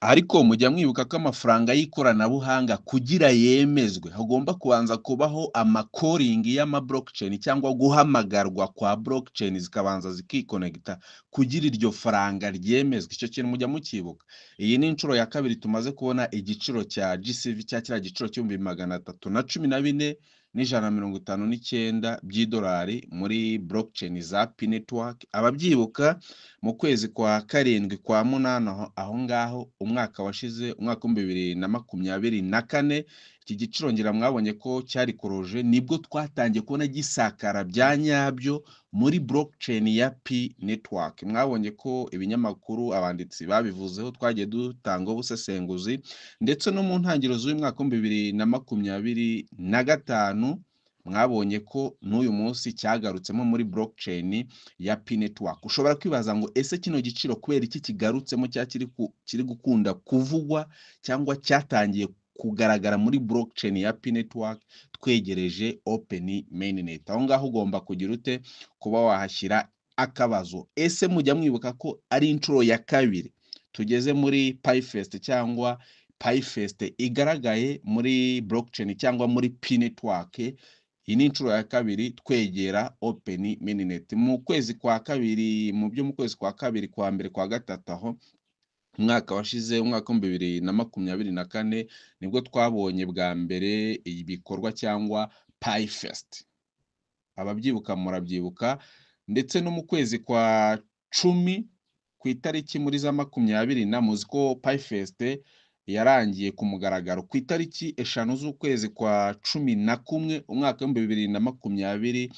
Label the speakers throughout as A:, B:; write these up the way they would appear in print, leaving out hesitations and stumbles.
A: Ariko mujya mwibuka ko amafaranga y'ikoranabuhanga kugira yemezwe hagomba kubanza kubaho ama calling y'ama blockchain cyangwa guhamagarwa kwa blockchain zikabanza zikikonegita kugira iryo faranga ryemezwe. Icyo kintu mujya mukibuka? Iyi ni inshuro ya kabiri tumaze kubona igiciro cya GCV cya kiriya giciro cy'ibihumbi 314,159 by'idolari muri blockchain za Pi Network. Ababyibuka, mu kwezi kwa karindwi, kwa munani aho ngaho, umwaka washize, umwaka wa 2024, iki giciro ngira mwabonye ko cyari koroje. Nibwo twatangiye kubona gisakara bya nyabyo muri blockchain ya Pi Network. Mwabonye ko ibinyamakuru, abanditsi babivuzeho, twagiye dutanga ubusesenguzi, ndetse no mu ntangiriro z'uyu mwaka wa 2025 mwabonye ko n'uyu munsi cyagarutsemo muri blockchain ya Pi Network. Ushobora kwibaza ngo: "Ese kino giciro kubera iki kigarutsemo cyangwa kiri gukunda kuvugwa cyangwa cyatangiye kugaragara muri blockchain ya Pi Network twegereje open mainnet?" Aho ngaho ugomba kugira ute? Kuba wahashyira akabazo. Ese mujya mwibuka ko ari inshuro ya kabiri tugeze muri PiFest cyangwa PiFest igaragaye muri blockchain cyangwa muri Pi Network? Iyi ni inshuro ya kabiri twegera open mainnet. Mu kwezi kwa kabiri, mu byo mu kwezi kwa kabiri, kwa mbere, kwa gatatu aho, umwaka washize, umwaka wa 2024, nibwo twabonye bwa mbere ibikorwa cyangwa PiFest. Ababyibuka murabyibuka. Ndetse no mu kwezi kwa 10 ku itariki muri za 20 na, muzi ko PiFest yarangiye ku mugaragaro ku itariki 5 z'ukwezi kwa 11, umwaka wa 2024.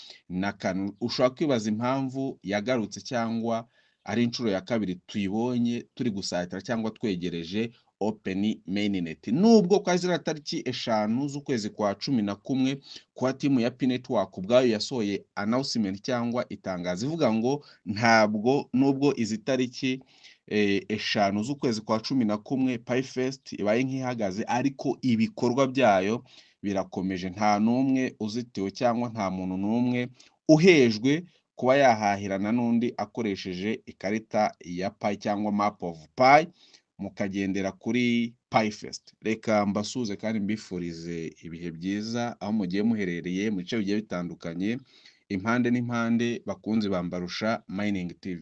A: Ushobora kwibaza impamvu yagarutse cyangwa ari inshuro ya kabiri tuyibonye turi gusatira cyangwa twegereje open mainnet, nubwo kwa ziriya tariki 5 z'ukwezi kwa 11 kwa team ya Pi Network ubwayo yasohoye announcement cyangwa itangazo ivuga ngo ntabwo, nubwo izi tariki 5 z'ukwezi kwa 11 PiFest ibaye nk'ihagaze, ariko ibikorwa byayo birakomeje, nta n'umwe uzitiwe cyangwa nta muntu n'umwe uhejwe kuba yahahirana n'undi akoresheje ikarita ya Pi cyangwa map of Pi, mukagendera kuri PiFest. Reka mbasuhuze kandi mbifurize ibihe byiza aho mugiye muherereye mu bice bigiye bitandukanye, impande n'impande, bakunzi ba Mbarusha Mining TV.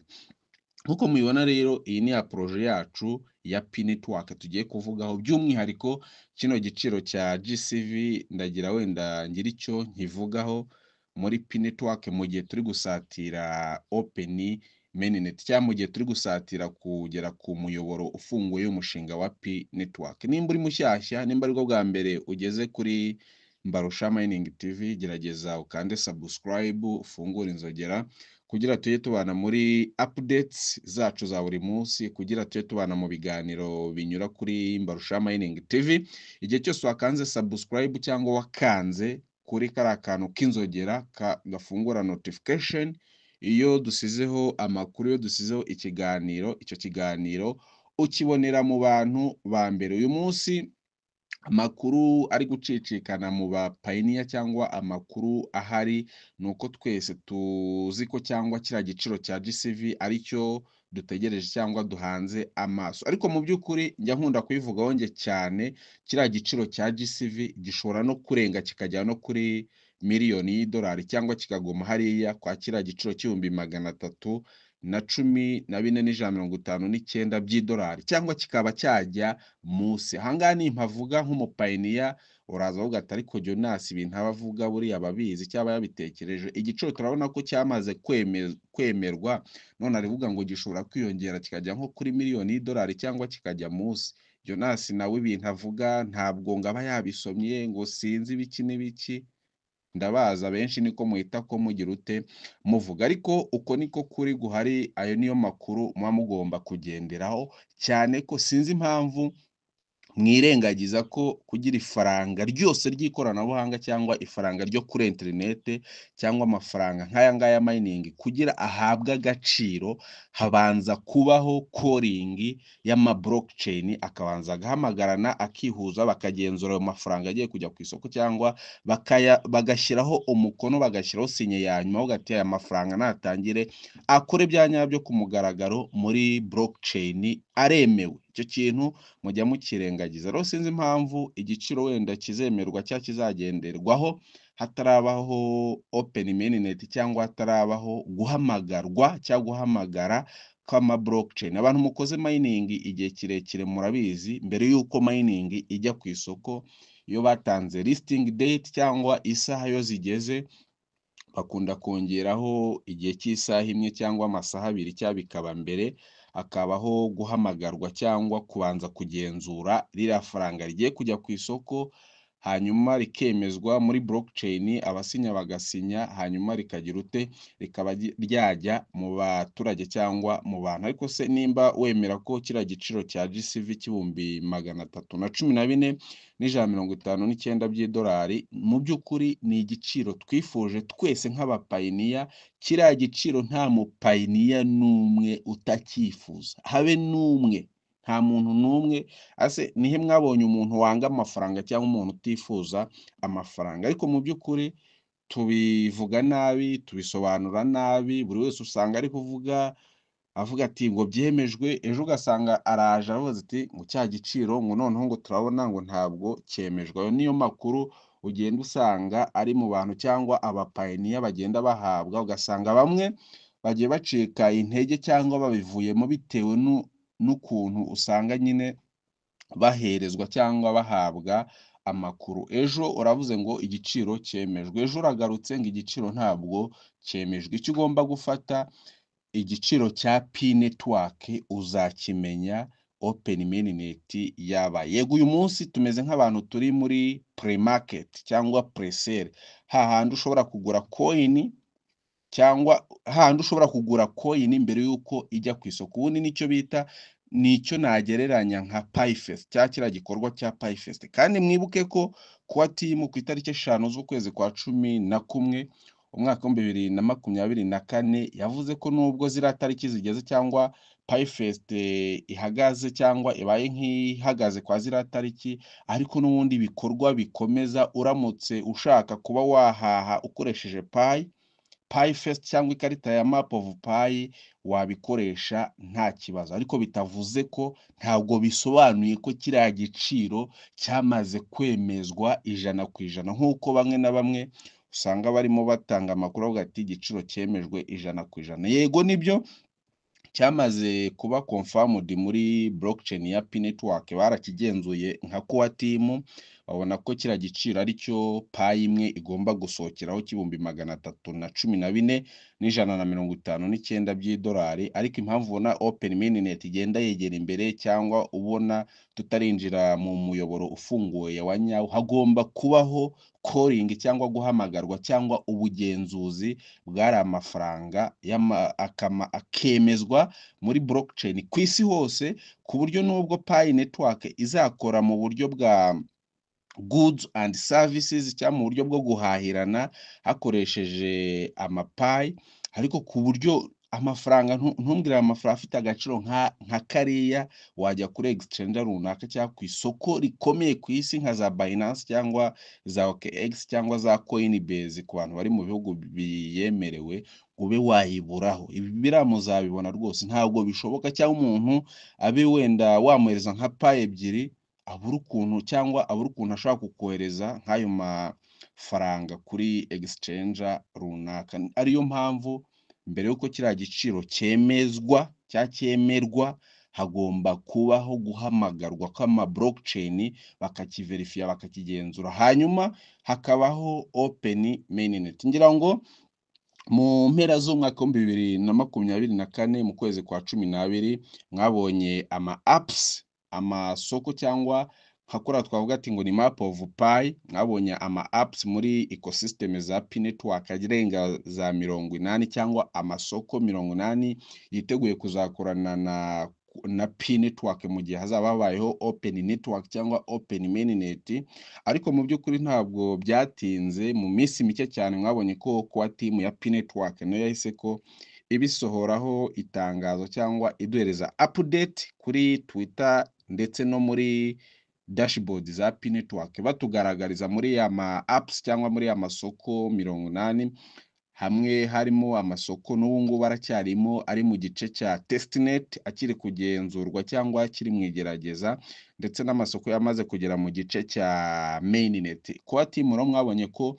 A: Nk'uko mubibona rero, iyi ni ya projet yacu ya Pi Network tugiye kuvugaho, by'umwihariko kino giciro cya GCV. Ndagira wenda ngira icyo nkivugaho muri Pi Network mu gihe turi gusatira open mainnet cyangwa mu gihe turi gusatira kugera ku muyoboro ufunguye w'umushinga wa Pi Network. Nimba uri mushyashya, nimba aribwo bwa mbere ugeze kuri Mbarusha Mining TV, gerageza ukande subscribe, ufungure inzogera kugira tujye tubana muri updates zacu za buri munsi, kugira tujye tubana mu biganiro binyura kuri Mbarusha Mining TV. Igihe cyose wakanze subscribe cyangwa wakanze kuri kariya kantu k'inzogera gafungura notification, iyo dusizeho amakuru, iyo dusizeho ikiganiro, icyo kiganiro ukibonera mu bantu ba mbere. Uyu munsi amakuru ari gucicikana mu ba pioneer cyangwa amakuru ahari ni uko twese tuzi ko cyangwa kiriya giciro cya GCV aricyo dutegereje cyangwa duhanze amaso. Ariko mu by'ukuri njya nkunda kubivugaho njye cyane, kiriya giciro cya GCV gishobora no kurenga kikajya no kuri miliyoni y'idolari cyangwa kikaguma hariya kwa kiriya giciro cy'ibihumbi 314,159 by'idolari cyangwa kikaba cyajya munsi. Aha ngaha nimpavuga nk'umu pioneer, uraza uvuga ati: "Ariko Jonas ibintu aba avuga buriya ababizi cyangwa yabitekereje? Igiciro turabona ko cyamaze kwemerwa, none arivuga ngo gishobora kwiyongera kikajya nko kuri miliyoni y'idolari cyangwa kikajya munsi. Jonas nawe ibintu avuga ntabwo ngo aba yabisomye, ngo sinzi ibiki n'ibiki." Ndabaza benshi niko muhita ko mugira ute muvuga, ariko uko niko kuri guhari. Ayo niyo makuru muba mugomba kugenderaho cyane, ko sinzi impamvu mwirengagiza ko kugira ifaranga ryose ry'ikoranabuhanga cyangwa ifaranga ryo kuri interinete cyangwa amafaranga nk'aya ngaya ya mining, kugira ahabwe agaciro habanza kubaho calling y'ama blockchain, akabanza agahamagarana, akihuza, bakagenzura ayo mafaranga agiye kujya ku isoko cyangwa bagashyiraho umukono, bagashyiraho sinye ya nyuma, bavuga ati: "Aya mafaranga natangire akore bya nyabyo ku mugaragaro muri blockchain, aremewe." Icyo kintu mujya mukirengagiza. Rero sinzi impamvu igiciro wenda kizemerwa cyangwa kizagenderwaho hatarabaho open mainnet cyangwa hatarabaho guhamagarwa cyangwa guhamagara kw'ama blockchain. Abantu mukoze mining igihe kirekire murabizi, mbere y'uko mining ijya ku isoko, iyo batanze listing date cyangwa isaha yo zigeze, bakunda kongeraho igihe cy'isaha imwe cyangwa amasaha 2 cyangwa bikaba mbere, hakabaho guhamagarwa cyangwa kubanza kugenzura ririya faranga rigiye kujya ku isoko, hanyuma rikemezwa muri blockchain, abasinya bagasinya, hanyuma rikagira ute, rikaba ryajya mu baturage cyangwa mu bantu. Ariko se nimba wemera ko kiriya giciro cya GCV 314,159 by'idolari, mu by'ukuri ni igiciro twifuje twese nk'abapayiniya. Kiriya giciro nta mupayiniya n'umwe utacyifuza, habe n'umwe, nta muntu n'umwe. Ase nihe mwabonye umuntu wanga amafaranga cyangwa umuntu utifuza amafaranga? Ariko mu by'ukuri tubivuga nabi, tubisobanura nabi. Buri wese usanga ari kuvuga avuga ati ngo byemejwe, ejo ugasanga araje aravuga ati ngo cya giciro ngo noneho ngo turabona ngo ntabwo cyemejwe. Ayo niyo makuru ugenda usanga ari mu bantu cyangwa abapayiniya bagenda bahabwa, ugasanga bamwe bagiye bacika intege cyangwa babivuyemo bitewe n'ukuntu usanga nyine baherezwa cyangwa bahabwa amakuru. Ejo uravuze ngo igiciro cyemejwe, ejo uragarutse ngo igiciro ntabwo cyemejwe. Icyo ugomba gufata, igiciro cya Pi Network uzakimenya open mainnet yabaye. Yego, uyu munsi tumeze nk'abantu turi muri pre-market cyangwa pre-sale, hahandi ushobora kugura coin cyangwa hahandi ushobora kugura coin mbere y'uko ijya ku isoko. Ubundi nicyo bita, nicyo nagereranya nka PiFest cyangwa kiriya gikorwa cya PiFest. Kandi mwibuke ko kuwa team ku itariki 5 z'ukwezi kwa 11 umwaka 2024 yavuze ko nubwo ziriya tariki zigeze cyangwa PiFest ihagaze cyangwa ibaye nk'ihagaze kwa ziriya tariki, ariko n'ubundi ibikorwa bikomeza. Uramutse ushaka kuba wahaha ukoresheje PiFest cyangwa ikarita ya Map of Pi, wabikoresha nta kibazo. Ariko bitavuze ko, ntabwo bisobanuye ko kiriya giciro cyamaze kwemezwa 100%, nk'uko bamwe na bamwe usanga barimo batanga amakuru avuga ati igiciro cyemejwe 100%. Yego, nibyo, cyamaze kuba confirmed muri blockchain ya Pi Network, barakigenzuye nka core team, babona ko kiriya giciro aricyo Pi imwe igomba gusohokeraho 314,159 by'idolari. Ariko impamvu ubona open mainnet igenda yegera imbere cyangwa ubona tutarinjira mu muyoboro ufunguye wa nyawo, hagomba kubaho calling cyangwa guhamagarwa cyangwa ubugenzuzi bw'ari amafaranga akemezwa muri blockchain ku isi hose, ku buryo nubwo Pi Network izakora mu buryo bwa goods and services cyangwa mu buryo bwo guhahirana hakoresheje amaPi, ariko ku buryo amafaranga, ntumbwire amafaranga afite agaciro nka kariya wajya kuri exchange runaka cyangwa ku isoko rikomeye ku isi nka za Binance cyangwa za OKX cyangwa za Coinbase ku bantu bari mu bihugu biyemerewe, ngo ube wayiburaho. Ibi biriya muzabibona rwose, ntabwo bishoboka. Cyangwa umuntu abe wenda wamuhereza nka Pi 2 abura ukuntu, cyangwa abura ukuntu ashobora kukohereza nk'ayo mafaranga kuri exchange runaka. Ariyo mpamvu mbere y'uko kiriya giciro cyemezwa cyangwa cyemerwa, hagomba kubaho guhamagarwa kw'ama blockchain, bakakiverifiya, bakakigenzura, hanyuma hakabaho open mainnet. Ngira ngo mu mpera z'umwaka wa 2024, mu kwezi kwa 12, mwabonye ama apps, amasoko, cyangwa nka kuriya twavuga ati ngo ni Map of Pi. Mwabonye ama apps muri ecosystem za Pi Network arenga za 80 cyangwa amasoko 80 yiteguye kuzakorana na Pi Network mu gihe hazaba habayeho open network cyangwa open mainnet. Ariko mu by'ukuri ntabwo byatinze, mu minsi mike cyane mwabonye ko kuba team ya Pi Network nayo yahise ko ibisohoraho itangazo cyangwa iduhereza update kuri Twitter ndetse no muri dashboard za Pi Network, batugaragariza muri ya ma apps cyangwa muri ya masoko 80. Hamwe harimo amasoko n'ubu ngubu aracyarimo, ari mu gice cya testnet, akiri kugenzurwa cyangwa akiri mu igerageza, ndetse n'amasoko yamaze kugera mu gice cya mainnet. Core Team rero mwabonye ko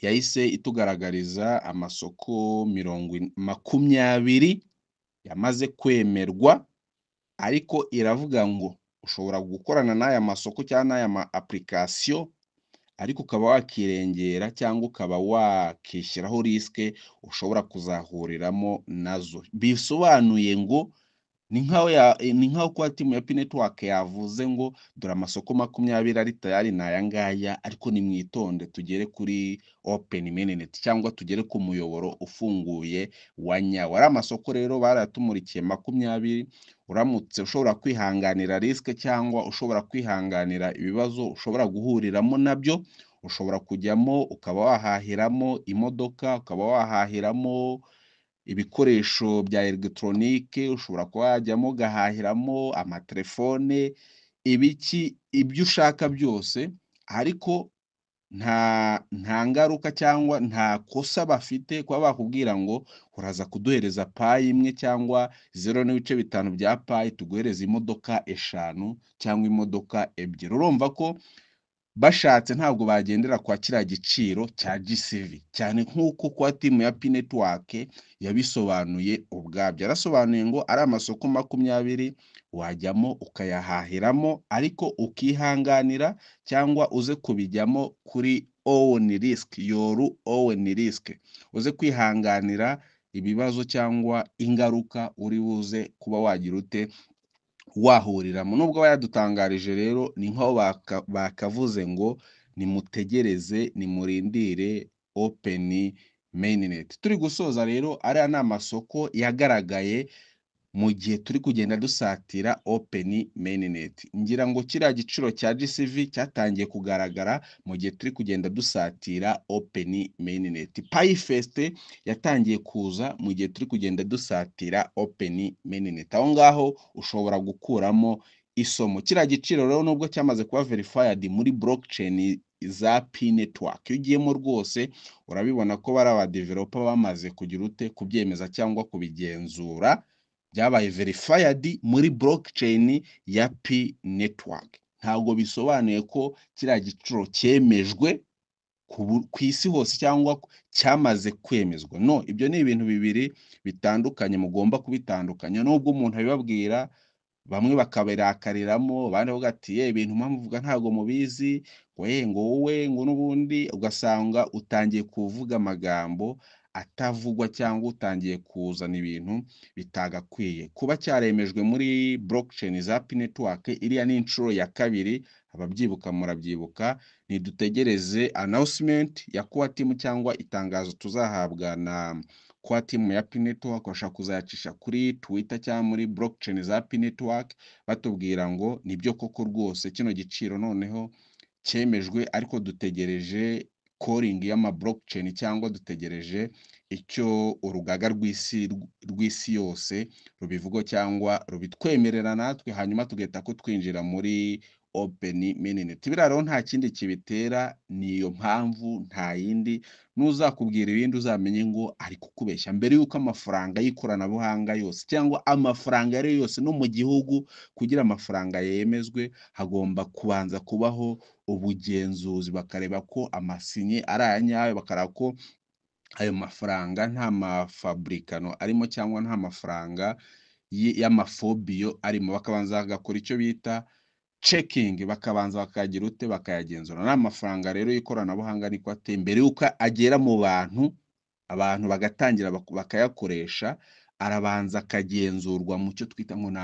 A: yahise itugaragariza amasoko 20 yamaze kwemerwa, ariko iravuga ngo ushobora gukorana n'aya masoko cyangwa n'aya ma application, ariko ukaba wakirengera cyangwa ukaba wakishyiraho risk ushobora kuzahuriramo nazo. Bisobanuye ngo ni nkaho kuba team ya Pi Network yavuze ngo dore amasoko 20 ari tayari ni aya ngaya, ariko nimwitonde tugere kuri open mainnet cyangwa tugere ku muyoboro ufunguye wa nyawo. Ari amasoko rero barayatumurikiye 20. Uramutse ushobora kwihanganira risk cyangwa ushobora kwihanganira ibibazo ushobora guhuriramo nabyo, ushobora kujyamo ukaba wahahiramo imodoka, ukaba wahahiramo ibikoresho bya elegitoronike, ushobora kuba wajyamo ugahahiramo amatelefone, ibiki, ibyo ushaka byose, ariko nta ngaruka cyangwa nta kosa bafite kuba bakubwira ngo uraza kuduhereza Pi imwe cyangwa 0.5 bya Pi, tuguhereza imodoka eshanu cyangwa imodoka ebyiri. Urumva ko bashatse ntabwo bagendera kwa kiriya giciro cya GCV cyane, nk'uko kwa team ya Pi Network yabisobanuye ubwabyo. Yarasobanuye ngo ari amasoko 20 wajyamo ukayahahiramo, ariko ukihanganira cyangwa uze kubijyamo kuri own risk, your own risk, uze kwihanganira ibibazo cyangwa ingaruka uri buze kuba wagira ute wahuriramo. Nubwo bayadutangarije rero, ni nkaho bakavuze ngo nimutegereze, nimurindire open mainnet. Turi gusoza rero, ariya ni amasoko yagaragaye mu gihe turi kugenda dusatira open mainnet. Ngira ngo kiriya giciro cya GCV cyatangiye kugaragara mu gihe turi kugenda dusatira open mainnet. PiFest yatangiye kuza mu gihe turi kugenda dusatira open mainnet. Aho ngaho ushobora gukuramo isomo. Kiriya giciro rero, nubwo cyamaze kuba verified muri blockchain za Pi Network, iyo ugiyemo rwose urabibona ko bari aba developer bamaze kugira ute, kubyemeza cyangwa kubigenzura, byabaye verified muri blockchain ya Pi Network. Ntabwo bisobanuye ko kiriya giciro cyemejwe ku isi hose cyangwa cyamaze kwemezwa. No, ibyo ni ibintu bibiri bitandukanye, mugomba kubitandukanya. Nubwo umuntu abibabwira, bamwe bakabirakariramo, abandi bavuga ati: "Ye, ibintu muvuga ntabwo mubizi," ngo ye, ngo wowe, ngo n'ubundi ugasanga utangiye kuvuga amagambo atavugwa cyangwa utangiye kuzana ibintu bitagakwiye. Kuba cyaremejwe muri blockchain za Pi Network, iriya ni inshuro ya kabiri, ababyibuka murabyibuka. Nidutegereze announcement ya core team cyangwa itangazo tuzahabwa na core team ya Pi Network. Bashobora kuzayacisha kuri Twitter cyangwa muri blockchain za Pi Network, batubwira ngo nibyo koko rwose kino giciro noneho cyemejwe, ariko dutegereje calling y'ama blockchain cyangwa dutegereje icyo urugaga rw'isi yose rubivuga cyangwa rubitwemerera natwe, hanyuma tugahita ko twinjira muri open mainnet. Biriya rero nta kindi kibitera, ni iyo mpamvu, nta yindi. N'uzakubwira ibindi uzamenye ngo ari kukubeshya. Mbere y'uko amafaranga y'ikoranabuhanga yose cyangwa amafaranga ayo ari yo yose no mu gihugu, kugira amafaranga yemezwe, hagomba kubanza kubaho ubugenzuzi, bakareba ko amasinye ari aya nyayo, bakareba ko ayo mafaranga nta mafaburikano arimo cyangwa nta mafaranga y'amafobiyo arimo, bakabanza bagakora icyo bita checking, bakabanza bakayagira ute, bakayagenzura. N'amafaranga rero y'ikoranabuhanga niko ateye. Mbere y'uko agera mu bantu, abantu bagatangira bakayakoresha, arabanza akagenzurwa mu cyo twita ngo ni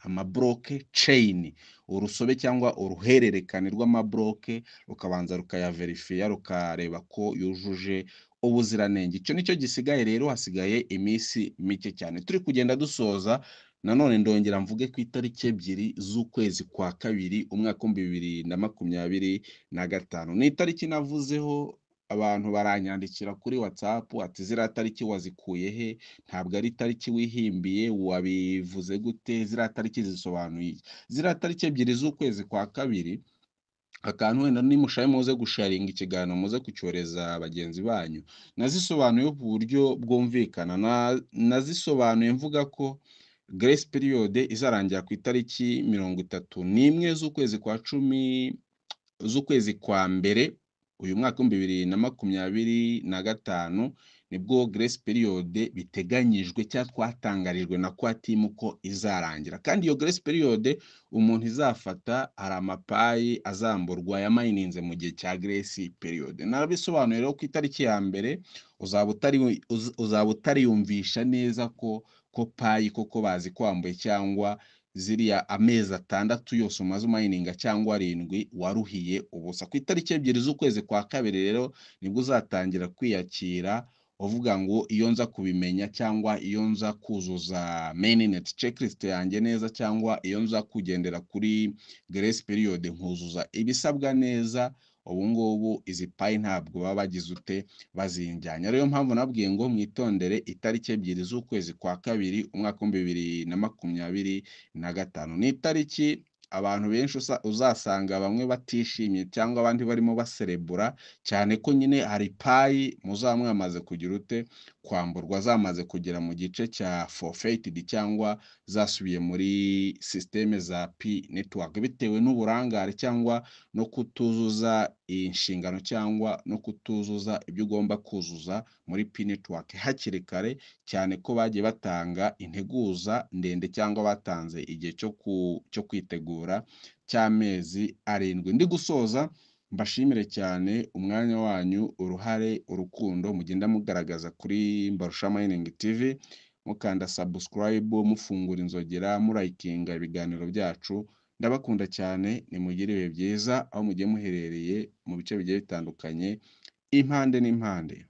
A: amablock chain, urusobe cyangwa uruhererekane rw'amablock, rukabanza rukayaverifiya, rukareba ko yujuje ubuziranenge. Icyo nicyo gisigaye rero, hasigaye iminsi mike cyane. Turi kugenda dusoza, nanone ndongera mvuge ku itariki 2 z'ukwezi kwa kabiri, umwaka w'2025. Ni itariki navuzeho, abantu baranyandikira kuri WhatsApp ati: "Ziriya tariki wazikuye he? Ntabwo ari itariki wihimbiye? Wabivuze gute? Ziriya tariki zisobanuye iki?" Ziriya tariki 2 z'ukwezi kwa kabiri. Akantu wenda nimushaye muze gusharinga ikiganiro, muze kucyohereza bagenzi banyu. Nazisobanuye ku buryo bwumvikana. Nazisobanuye mvuga ko grace period izarangira ku itariki 31 z'ukwezi kwa 10, z'ukwezi kwa mbere uyu mwaka wa 2025, nibwo grace period biteganyijwe cyangwa twatangarijwe na Core Team ko izarangira. Kandi iyo grace period umuntu izafata, hari amaPi azamburwa yamayininze mu gihe cya grace period. Narabisobanuye rero, ku itariki ya mbere uzaba utariyumvisha neza ko Pi koko bazi kwambuye, cyangwa ziriya amezi 6 yose umaze umayininga cyangwa 7 waruhiye ubusa. Ku itariki 2 z'ukwezi kwa kabiri rero nibwo uzatangira kwiyakira uvuga ngo iyo nza kubimenya, cyangwa iyo nza kuzuza mainnet checklist yanjye neza, cyangwa iyo nza kugendera kuri grace period nkuzuza ibisabwa neza, ubu ngubu izi Pi ntabwo baba bagize ute bazinjyanye. Ariyo mpamvu nabwiye ngo mwitondere itariki 2 z'ukwezi kwa kabiri umwaka wa 2025. Ni itariki abantu benshi uzasanga bamwe batishimye cyangwa abandi barimo baserebura cyane, ko nyine hari Pi muzaba mwamaze kugira ute kwamburwa, zamaze kugera mu gice cya forfeited cyangwa zasubiye muri système za Pi Network, bitewe n'uburangare cyangwa no kutuzuza inshingano cyangwa no kutuzuza ibyo ugomba kuzuza muri Pi Network hakiri kare, cyane ko bagiye batanga integuza ndende cyangwa batanze igihe cyo kwitegura cy'amezi 7. Ndi gusoza, mbashimire cyane umwanya wanyu, uruhare, urukundo mugenda mugaragaza kuri Mbarusha Mining TV, mukanda subscribe, mufungura inzogera, murayikinga ibiganiro byacu. Ndabakunda cyane, nimugire ibihe byiza aho mugiye muherereye mu bice bigiye bitandukanye, impande n'impande.